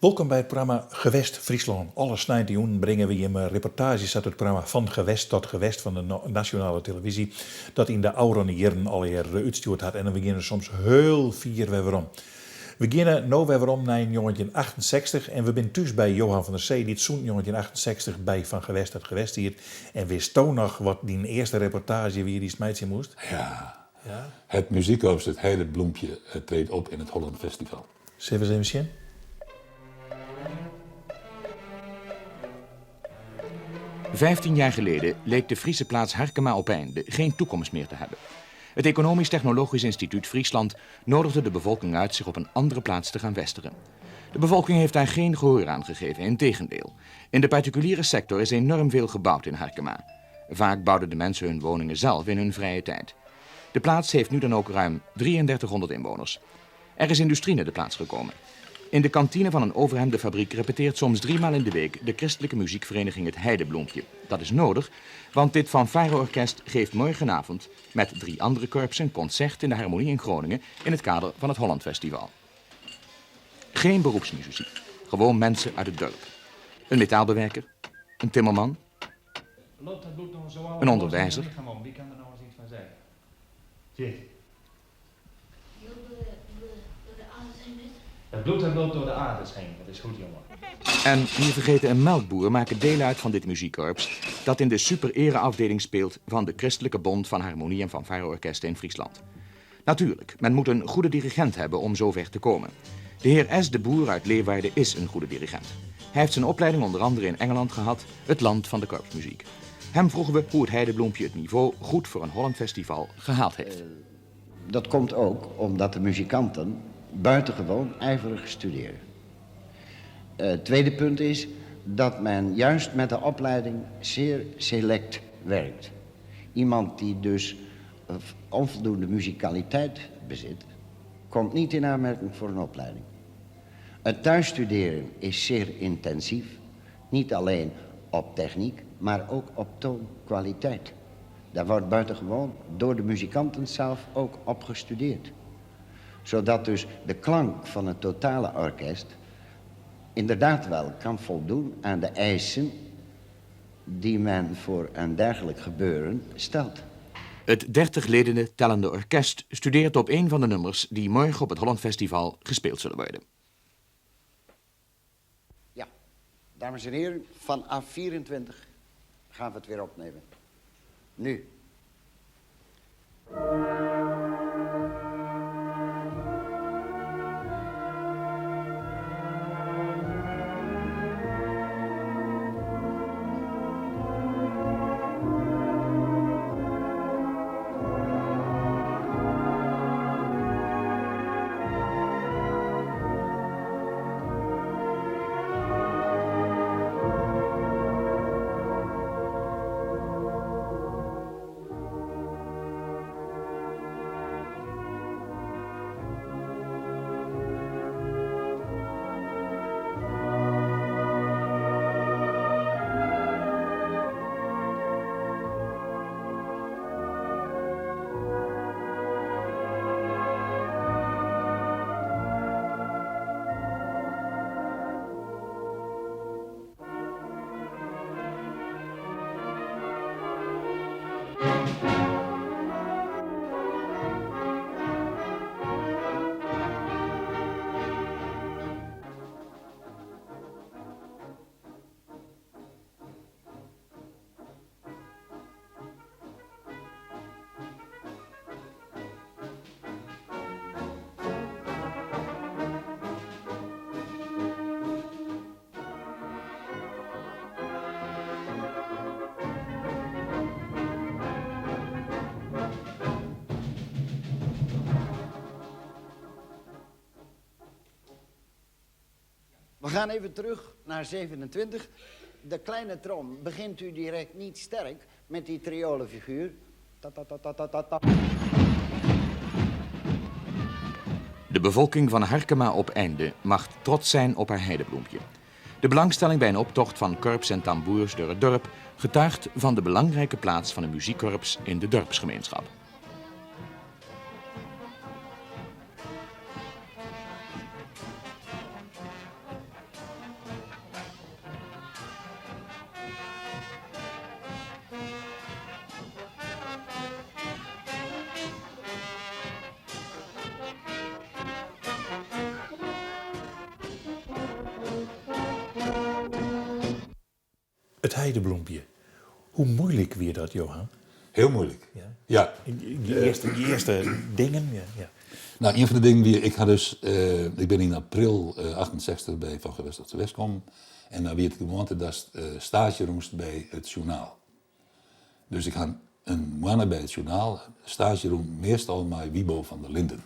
Wolkom by it programma Gewest Fryslân. Alle sneintejûnen bringe we jimme reportaazjes uit it programma Van Gewest tot Gewest fan de nasjonale televyzje, dat yn de ôfrûne jierren allegear útstjoerd hat. En we geane soms hiel fier wer werom. We geane no wer werom nei 1968 en we binne thús by Johan van der Zee, dy't sûnt 1968 by Van Gewest tot Gewest siet. En witsto noch wat dyn earste reportaazje wie dy'tst meitsje moast? Ja. Ja? Het muziekkorps Het Heidebloempje treedt op in het Holland Festival. Sille we ris even sjen? 15 jaar geleden leek de Friese plaats Harkema Opeinde geen toekomst meer te hebben. Het Economisch Technologisch Instituut Friesland nodigde de bevolking uit zich op een andere plaats te gaan vestigen. De bevolking heeft daar geen gehoor aan gegeven, integendeel. In de particuliere sector is enorm veel gebouwd in Harkema. Vaak bouwden de mensen hun woningen zelf in hun vrije tijd. De plaats heeft nu dan ook ruim 3300 inwoners. Er is industrie naar de plaats gekomen. In de kantine van een overhemdenfabriek repeteert soms driemaal in de week de christelijke muziekvereniging Het Heidebloempje. Dat is nodig, want dit fanfareorkest geeft morgenavond met drie andere korpsen een concert in de Harmonie in Groningen in het kader van het Holland Festival. Geen beroepsmuzici, gewoon mensen uit het dorp. Een metaalbewerker, een timmerman, een onderwijzer. Wie kan er nou eens iets van zeggen? Zit. Het bloed dat loopt door de aders heen. Dat is goed, jongen. En niet vergeten, een melkboer maken deel uit van dit muziekkorps... dat in de super-ere-afdeling speelt van de Christelijke Bond van Harmonie en Fanfareorkesten in Friesland. Natuurlijk, men moet een goede dirigent hebben om zover te komen. De heer S. de Boer uit Leeuwarden is een goede dirigent. Hij heeft zijn opleiding onder andere in Engeland gehad, het land van de korpsmuziek. Hem vroegen we hoe het Heidebloempje het niveau goed voor een Holland Festival gehaald heeft. Dat komt ook omdat de muzikanten buitengewoon ijverig studeren. Het tweede punt is dat men juist met de opleiding zeer select werkt. Iemand die dus onvoldoende muzikaliteit bezit, komt niet in aanmerking voor een opleiding. Het thuisstuderen is zeer intensief, niet alleen op techniek, maar ook op toonkwaliteit. Daar wordt buitengewoon door de muzikanten zelf ook op gestudeerd. Zodat dus de klank van het totale orkest inderdaad wel kan voldoen aan de eisen die men voor een dergelijk gebeuren stelt. Het 30 leden tellende orkest studeert op een van de nummers die morgen op het Holland Festival gespeeld zullen worden. Ja, dames en heren, vanaf 24 gaan we het weer opnemen. Nu. We gaan even terug naar 27. De kleine trom begint u direct niet sterk met die triolenfiguur. Ta ta ta ta ta ta ta. De bevolking van Harkema Opeinde mag trots zijn op haar heidebloempje. De belangstelling bij een optocht van korps en tamboers door het dorp getuigt van de belangrijke plaats van een muziekkorps in de dorpsgemeenschap. It Heidebloempje. Hoe muoilik wie dat, Johan? Hiel muoilik. Ja. Ja. Dy earste, dy earste dingen? Ja, ja. Nou, ien fan de dingen wie, ik ha dus, ik bin yn april 68 by Van Gewest tot Gewest kommen en dan wie it gewoante datst staazje rûnst by it sjoernaal. Dus ik ha in moanne by it sjoernaal staazje rûn, meastal mei Wibo van der Linden.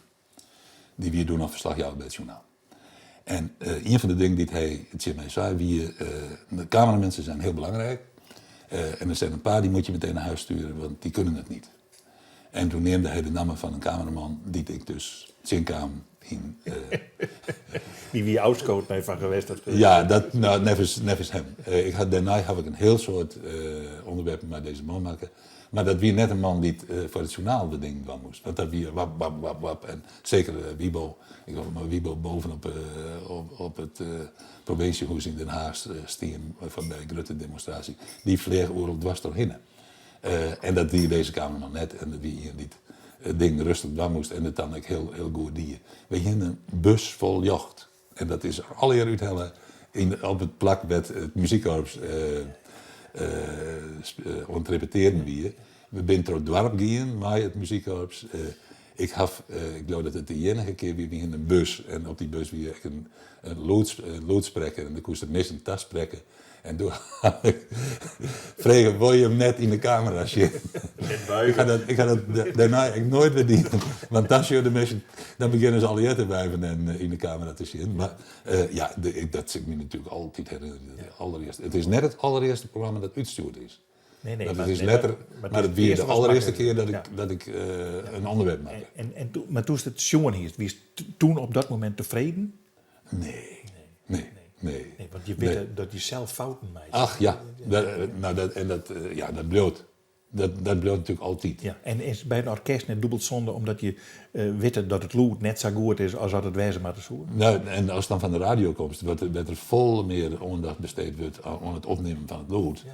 Dy wie doe noch ferslachjouwer by it sjoernaal. En ien fan de dingen dy't hy tsjin my sei wie, de cameramensen zijn heel belangrijk en er zijn een paar die moet je meteen naar huis sturen, want die kunnen het niet. En toen neamde hy de namme fan in kameraman dy't ik dus tsjinkaam yn. Dy wie ôfskood nei Van Gewest tot Gewest. Ja, dat, no, neffens, neffens him. Ik ha, dêrnei haw ik in hiel soad ûnderwerpen mei dizze man makke. Mar dat wie net in man dy't foar it sjoernaal de dingen dwaan moast. Want dat wie wap, wap, wap, wap. En seker Wibo. Ik haw mei Wibo bovenop op it provinsjehûs yn Den Haach stien foar by in grutte demonstraasje. Dy fleach oeral dwers trochhinne. En dat wie dizze kameraman net. En dat wie ien dy't it ding rêstich dwaan moast en it dan ek hiel, hiel goed die. Wy hiene in bus fol ljocht. En dat is allegear úthelle yn, op it plak wêr't it muzykkorps oan it repetearen wie. We binne troch it doarp gien mei it muzykkorps. Ik haw, ik leau dat it de iennige kear wie, we hiene in bus en op dy bus wie ek in lûdsprekker en dêr koest de minsken tasprekke. En doe ha ik frege, wolle jim net yn de kamera sjen? Ik ha dat, ik ha dat dêrnei ek noait wer dien. Want dan sjogge de minsken, dan begjinne se allegear te wuiven en yn de kamera te sjen. Mar ja, dat sil ik my natuerlik altyd herinnerje. Dat allerearste, it is net it allerearste programma dat útstjoerd is. Nee, nee, Dat mar, is nee, letter, mar, mar it it wie earste de was allerearste makke. kear dat ik, Ja. dat ik in ûnderwerp makke. En, en, mar doe'tst it sjoen hiest, wiest toen op dat momint tefreden? Nee. Nee. Nee. Nee, want je witte dat je sels fouten meitsje. Ach ja, dat, nou, dat, en dat, ja, dat bliuwt. Dat, dat bliuwt natuerlik altyd. Ja, en is by in orkest net dûbeld sonde omdat je witte dat it lûd net sa goed is as dat it wêze moatte soe? Nou, en ast dan fan de radio komst, wêr't der folle mear oandacht besteed wurdt oan it opnimmen fan it lûd,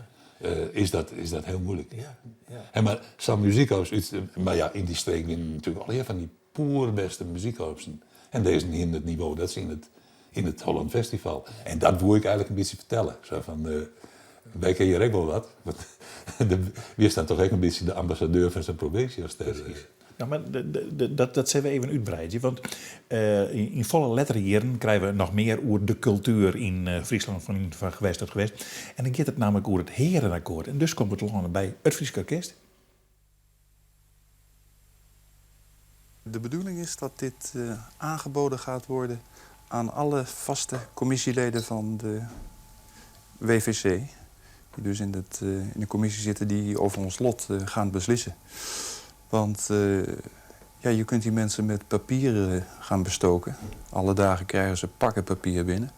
is, dat, is dat hiel muoilik. Ja, ja. Hè, mar sa'n muzykkorps, mar ja, yn dy streek wiene natuerlik allegear fan dy poerbêste muzykkorpsen. En dizze hiene it nivo dat se yn it, yn it Holland Festival. En dat woe ik eigenlik in bytsje fertelle. Sa fan, wy kinne hjir ek wol wat. Want wy staan toch ek in bytsje de ambassadeur fan sa'n provinsje as dêr. Presys. No, mar dat, dat sille we even útbreidzje. Want yn folle lettere jierren krije we noch mear oer de kultuer yn Fryslân fan yn Van Gewest tot Gewest. En dan giet it nammentlik oer it Hearenakkoart. En dus komt it telâne by it Frysk Orkest. De bedoeling is dat dit aangeboden gaat worden aan alle vaste commissieleden van de WVC. Die dus in, het, in de commissie zitten die over ons lot gaan beslissen. Want ja, je kunt die mensen met papieren gaan bestoken. Alle dagen krijgen ze pakken papier binnen.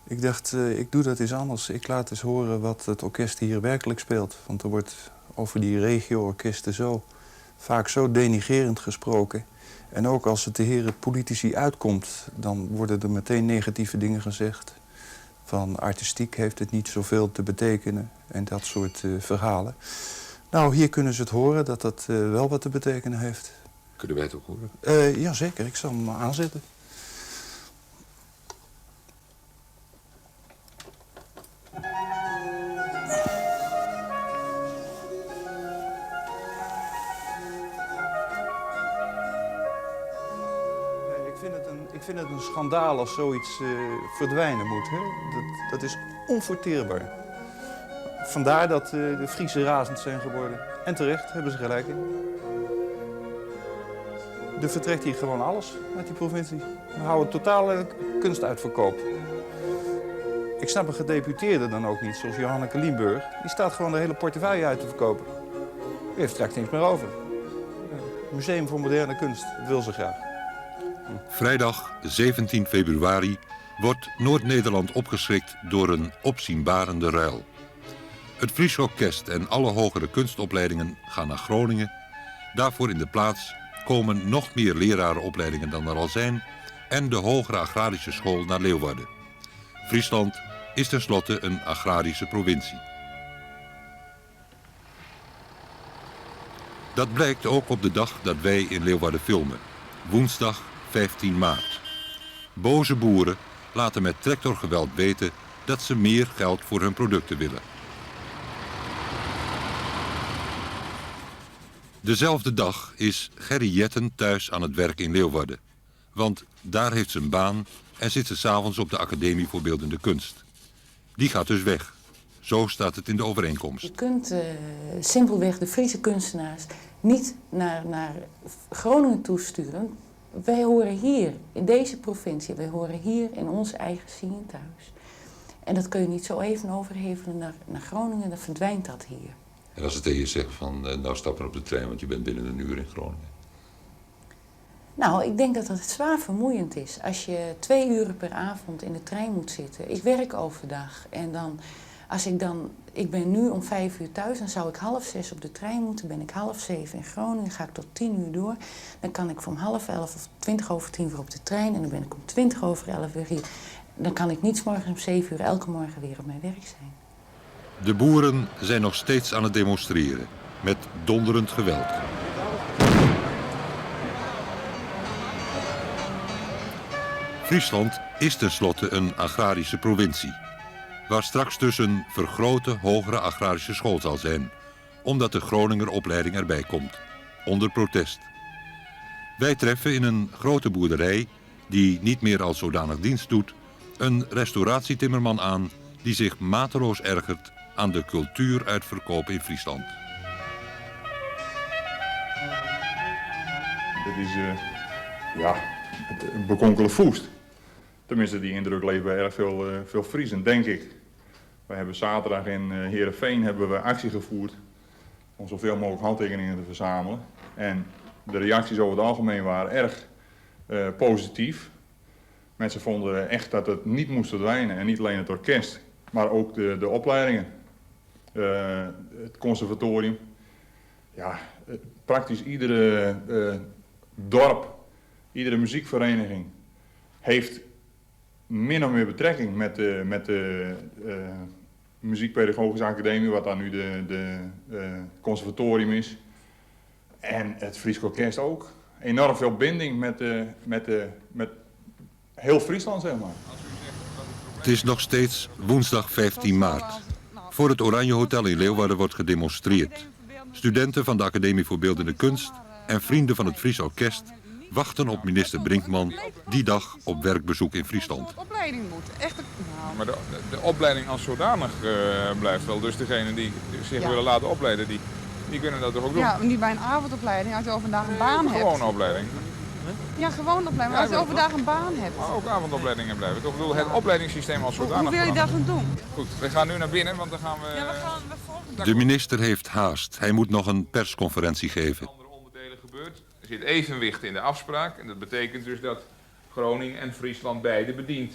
Ik dacht, ik doe dat eens anders. Ik laat eens horen wat het orkest hier werkelijk speelt. Want er wordt over die regio-orkesten zo vaak zo denigerend gesproken. En ook als het de heren politici uitkomt, dan worden er meteen negatieve dingen gezegd. Van artistiek heeft het niet zoveel te betekenen en dat soort verhalen. Nou, hier kunnen ze het horen dat dat wel wat te betekenen heeft. Kunnen wij het ook horen? Jazeker, ik zal hem aanzetten. Ik vind het een schandaal als zoiets verdwijnen moet. Hè? Dat is onverteerbaar. Vandaar dat de Friesen razend zijn geworden. En terecht, hebben ze gelijk in. Er vertrekt hier gewoon alles uit die provincie. We houden totale kunstuitverkoop. Ik snap een gedeputeerde dan ook niet, zoals Johanneke Liemburg. Die staat gewoon de hele portefeuille uit te verkopen. Die heeft straks niks meer over. Museum voor Moderne Kunst, dat wil ze graag. Vrijdag 17 februari wordt Noord-Nederland opgeschrikt door een opzienbarende ruil. Het Fries Orkest en alle hogere kunstopleidingen gaan naar Groningen. Daarvoor in de plaats komen nog meer lerarenopleidingen dan er al zijn en de hogere agrarische school naar Leeuwarden. Friesland is tenslotte een agrarische provincie. Dat blijkt ook op de dag dat wij in Leeuwarden filmen, woensdag 15 maart. Boze boeren laten met tractorgeweld weten dat ze meer geld voor hun producten willen. Dezelfde dag is Gerry Jetten thuis aan het werk in Leeuwarden. Want daar heeft ze een baan en zit ze 's avonds op de Academie voor Beeldende Kunst. Die gaat dus weg. Zo staat het in de overeenkomst. Je kunt simpelweg de Friese kunstenaars niet naar Groningen toesturen. Wij horen hier, in deze provincie, wij horen hier in ons eigen zien thuis. En dat kun je niet zo even overhevelen naar Groningen, dan verdwijnt dat hier. En als ze tegen je zeggen van, nou stap maar op de trein, want je bent binnen een uur in Groningen. Nou, ik denk dat dat zwaar vermoeiend is. Als je 2 uren per avond in de trein moet zitten. Ik werk overdag en dan, als ik dan, ik ben nu om 5 uur thuis, dan zou ik 5:30 op de trein moeten. Ben ik 6:30 in Groningen, ga ik tot 10 uur door. Dan kan ik van 10:30 of 10:20 weer op de trein en dan ben ik om 11:20 weer hier. Dan kan ik niet 's morgens om 7 uur elke morgen weer op mijn werk zijn. De boeren zijn nog steeds aan het demonstreren, met donderend geweld. Friesland is tenslotte een agrarische provincie, waar straks dus een vergrote hogere agrarische school zal zijn, omdat de Groninger opleiding erbij komt, onder protest. Wij treffen in een grote boerderij, die niet meer als zodanig dienst doet, een restauratietimmerman aan die zich mateloos ergert aan de cultuuruitverkoop in Friesland. Dit is het bekonkele voest. Tenminste, die indruk leeft bij erg veel Friezen, denk ik. We hebben zaterdag in Heerenveen actie gevoerd om zoveel mogelijk handtekeningen te verzamelen. En de reacties over het algemeen waren erg positief. Mensen vonden echt dat het niet moest verdwijnen. En niet alleen het orkest, maar ook de opleidingen. Het conservatorium. Praktisch iedere dorp, iedere muziekvereniging heeft min of meer betrekking met de Muziekpedagogische Academie, wat daar nu de conservatorium is. En het Fries Orkest ook. Enorm veel binding met heel Friesland. Het is nog steeds woensdag 15 maart. Voor het Oranje Hotel in Leeuwarden wordt gedemonstreerd. Studenten van de Academie voor Beeldende Kunst en vrienden van het Fries Orkest wachten op minister Brinkman die dag op werkbezoek in Friesland. De opleiding moet echt een- nou. Maar de opleiding als zodanig blijft wel. Dus degenen die zich willen laten opleiden, die kunnen dat toch ook doen? Ja, maar niet bij een avondopleiding, als je overdag een baan Nee, hebt. Gewone opleiding. Ja, gewoon opleiding, maar als je Ja, overdag een baan hebt. Maar ook avondopleidingen blijven. Toch? Ik bedoel, het opleidingssysteem als Hoe zodanig wil je dat verandert. dan doen? Goed, we gaan nu naar binnen, want dan gaan we... Ja, we gaan, we volgen. De minister heeft haast. Hij moet nog een persconferentie geven. Andere onderdelen gebeurt. Er zit evenwicht in de afspraak en dat betekent dus dat Groningen en Friesland beide bediend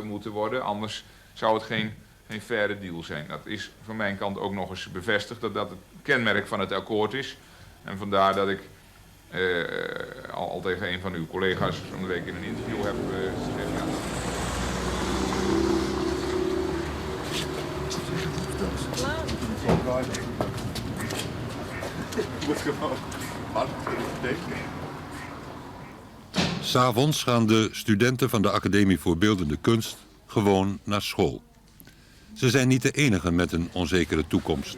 moeten worden. Anders zou het geen faire deal zijn. Dat is van mijn kant ook nog eens bevestigd dat dat het kenmerk van het akkoord is. En vandaar dat ik al tegen een van uw collega's van de week in een interview heb gezegd. Ja. 's Avonds gaan de studenten van de Academie voor Beeldende Kunst gewoon naar school. Ze zijn niet de enigen met een onzekere toekomst.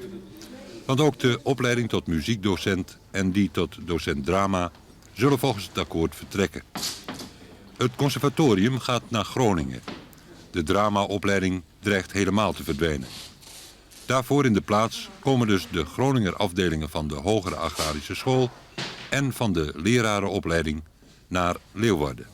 Want ook de opleiding tot muziekdocent en die tot docent drama zullen volgens het akkoord vertrekken. Het conservatorium gaat naar Groningen. De dramaopleiding dreigt helemaal te verdwijnen. Daarvoor in de plaats komen dus de Groninger afdelingen van de Hogere Agrarische School en van de lerarenopleiding naar Leeuwarden.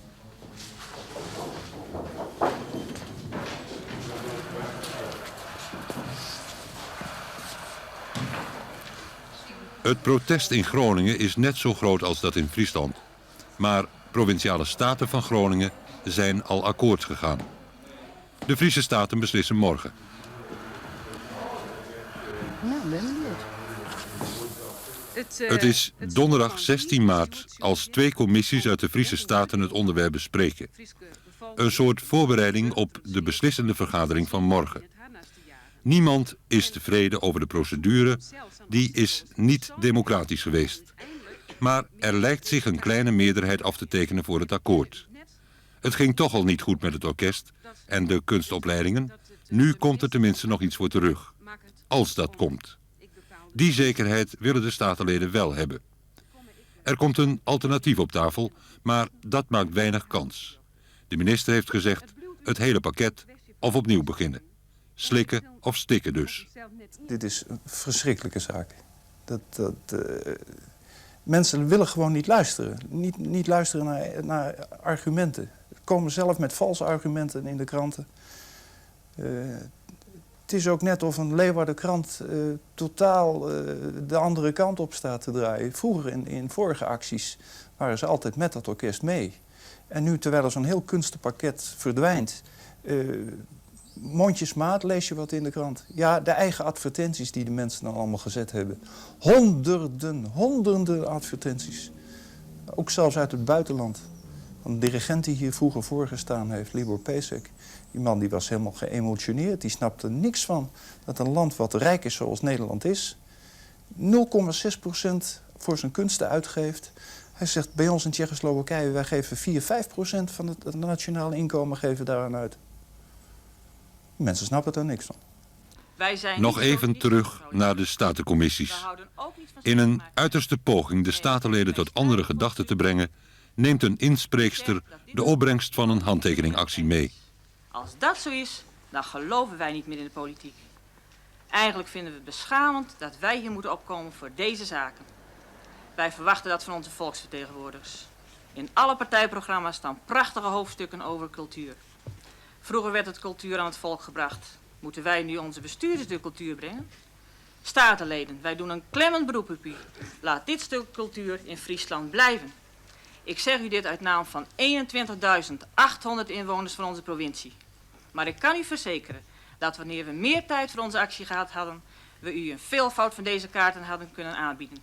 Het protest in Groningen is net zo groot als dat in Friesland. Maar provinciale staten van Groningen zijn al akkoord gegaan. De Friese staten beslissen morgen. Nou, ben benieuwd. Het is donderdag 16 maart als 2 commissies uit de Friese Staten het onderwerp bespreken. Een soort voorbereiding op de beslissende vergadering van morgen. Niemand is tevreden over de procedure, die is niet democratisch geweest. Maar er lijkt zich een kleine meerderheid af te tekenen voor het akkoord. Het ging toch al niet goed met het orkest en de kunstopleidingen. Nu komt er tenminste nog iets voor terug. Als dat komt. Die zekerheid willen de statenleden wel hebben. Er komt een alternatief op tafel, maar dat maakt weinig kans. De minister heeft gezegd het hele pakket of opnieuw beginnen. Slikken of stikken dus. Dit is een verschrikkelijke zaak. Dat, dat, eh, mensen willen gewoon niet luisteren. Niet, niet luisteren naar, naar argumenten. Komen zelf met valse argumenten in de kranten. Eh, het is ook net of een Leeuwarden krant eh, totaal de andere kant op staat te draaien. Vroeger in, in vorige acties waren ze altijd met dat orkest mee. En nu, terwijl er zo'n heel kunstenpakket verdwijnt, mondjesmaat lees je wat in de krant. Ja, de eigen advertenties die de mensen dan allemaal gezet hebben. Honderden, honderden advertenties. Ook zelfs uit het buitenland. Een dirigent die hier vroeger voorgestaan heeft, Libor Pesek. Die man die was helemaal geëmotioneerd. Die snapte niks van dat een land wat rijk is zoals Nederland is... 0,6% voor zijn kunsten uitgeeft. Hij zegt, bij ons in Tsjechoslowakije, wij geven 4, 5% van het nationale inkomen geven daaraan uit. Mensen snappen er niks van. Wij zijn Nog even terug naar de statencommissies. In een uiterste poging de statenleden tot andere gedachten te brengen, neemt een inspreekster de opbrengst van een handtekeningactie mee. Als dat zo is, dan geloven wij niet meer in de politiek. Eigenlijk vinden we het beschamend dat wij hier moeten opkomen voor deze zaken. Wij verwachten dat van onze volksvertegenwoordigers. In alle partijprogramma's staan prachtige hoofdstukken over cultuur. Vroeger werd het cultuur aan het volk gebracht. Moeten wij nu onze bestuurders de cultuur brengen? Statenleden, wij doen een klemmend beroep op u. Laat dit stuk cultuur in Friesland blijven. Ik zeg u dit uit naam van 21.800 inwoners van onze provincie. Maar ik kan u verzekeren dat wanneer we meer tijd voor onze actie gehad hadden, we u een veelvoud van deze kaarten hadden kunnen aanbieden.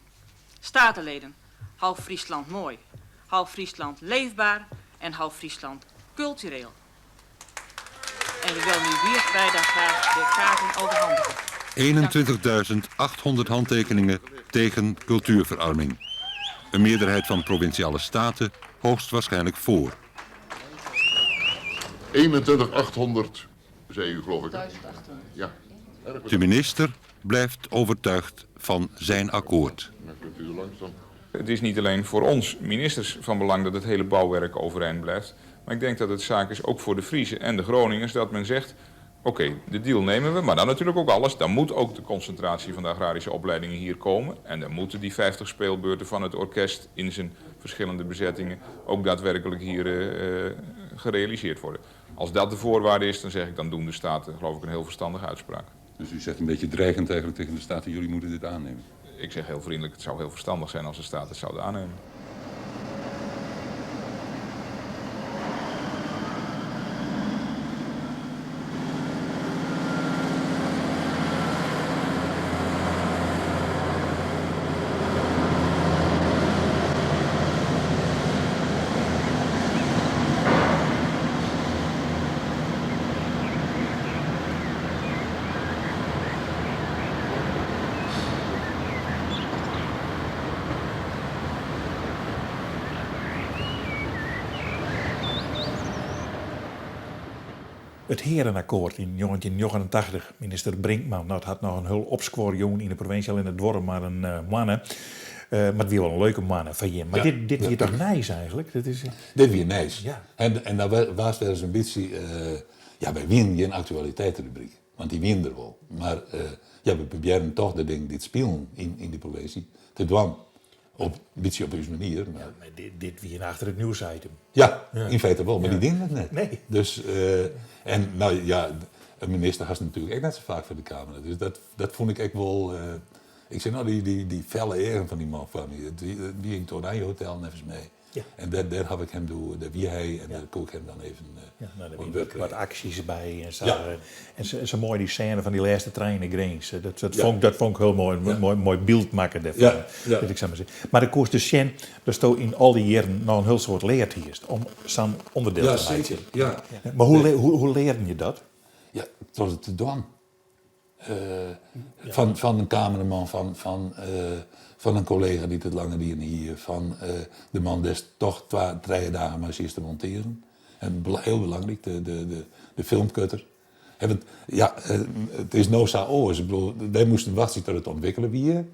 Statenleden, hou Friesland mooi. Hou Friesland leefbaar en hou Friesland cultureel. En we willen u hierbij dan graag de kaarten overhandigen. 21.800 handtekeningen tegen cultuurverarming. Een meerderheid van provinciale staten hoogstwaarschijnlijk voor. 21.800, zei u geloof ik. hè? Ja. De minister blijft overtuigd van zijn akkoord. Dan kunt u er langs dan. Het is niet alleen voor ons ministers van belang dat het hele bouwwerk overeind blijft. Maar ik denk dat het zaak is ook voor de Friesen en de Groningers dat men zegt... Oké, de deal nemen we, maar dan natuurlijk ook alles. Dan moet ook de concentratie van de agrarische opleidingen hier komen. En dan moeten die 50 speelbeurten van het orkest in zijn verschillende bezettingen ook daadwerkelijk hier eh, gerealiseerd worden. Als dat de voorwaarde is, dan zeg ik, dan doen de Staten geloof ik een heel verstandige uitspraak. Dus u zegt een beetje dreigend eigenlijk tegen de Staten, jullie moeten dit aannemen. Ik zeg heel vriendelijk, het zou heel verstandig zijn als de Staten het zouden aannemen. Het Herenakkoord in 1989, minister Brinkman, dat had nog een heel opscore in de provincie, al in het dorp, maar een uh, mannen. Uh, maar het was wel een leuke mannen van je. Maar Ja. dit, dit Ja. weer toch nice eigenlijk? Dat is, eh, Dit weer nice. Ja. En, en daar was er eens een beetje... eh, ja, wij winnen geen actualiteitenrubriek. Want die winnen er wel. Maar eh, ja, we proberen toch de dingen die het spelen in, in die provincie te dwang. Op, een beetje op uw manier. Maar, maar dit, dit weer achter het nieuwsitem. ja, Ja. in feite wel. Maar Ja. die dingen het net. Nee. Dus, eh, en nou ja, een minister had natuurlijk echt net zo vaak voor de Kamer. Dus dat, dat vond ik echt wel... eh, ik zei, nou, die, die, die felle eren van die man van me, die, die ging het Oranje Hotel even mee. Ja. En daar, daar heb ik hem doen, daar wie hij, en daar kon ik hem dan even eh Ja, nou, daar op waren werk wat acties bij en zo. Ja. En zo, zo mooi die scène van die laatste trein in Grains. Dat, dat, Ja. vond, ik- dat vond ik heel mooi. Een mooi, mooi beeld maken daarvan. Ja, ja. Dat ik zou maar zeggen. Maar de koers de Sjen, dat is in al die jaren nog een heel soort leert hier. Om zo'n onderdeel Ja, te maken. zeker. Ja. Maar hoe, le- hoe, hoe leerde je dat? Ja, tot het te doen. Eh, van, van een cameraman, van, van, eh, van een collega die het langer diende hier, van eh, de man des toch drie dagen maar eens te monteren. En heel belangrijk, de, de, de, de filmcutter. Want ja, it is no sa oars. Ik bedoel, wy moasten wachtsje tot it ûntwikkele wie.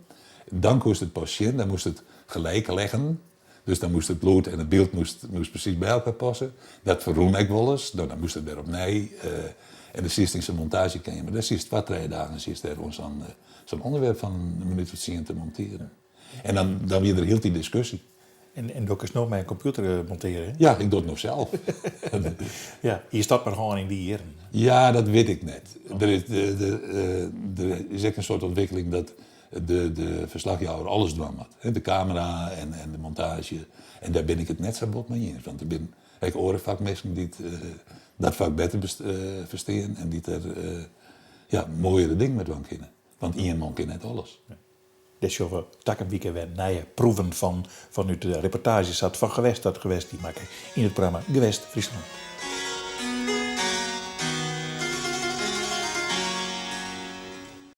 Dan koest it pas sjen, dan moast it gelijk leggen. Dus dan moast it lûd en it byld moast, moast presys by elkoar passe. Dat ferrûn ek wolris. No, dan moast it wer opnij. En dan sietst yn sa'n montaazjekeamer. Dêr sietst twa, trije dagen sietst dêr oan sa'n sa'n ûnderwerp fan in minút of tsien te montearjen. En dan, dan wie der hieltyd diskusje. En, en do kinst no mei in kompjûter montearje, hè? Ja, ik doch it no sels. Ja, hiest dat mar hân yn dy jierren? Ja, dat wit ik net. Der is, de, de, der is ek in soart ûntwikkeling dat de, de ferslachjouwer alles dwaan moat. De kamera en, en de montaazje. En dêr bin ik it net sa bot mei iens. Want der binne ek oare fakminsken dy't dat fak better ferstean en dy't der ja, moaiere dingen mei dwaan kinne. Want ien man kin net alles. Dêr sjogge we takom wike wer nije proeven fan fanút de reportaazjes sa't Fan Gewest tot Gewest dy makke yn it programma Gewest Fryslân.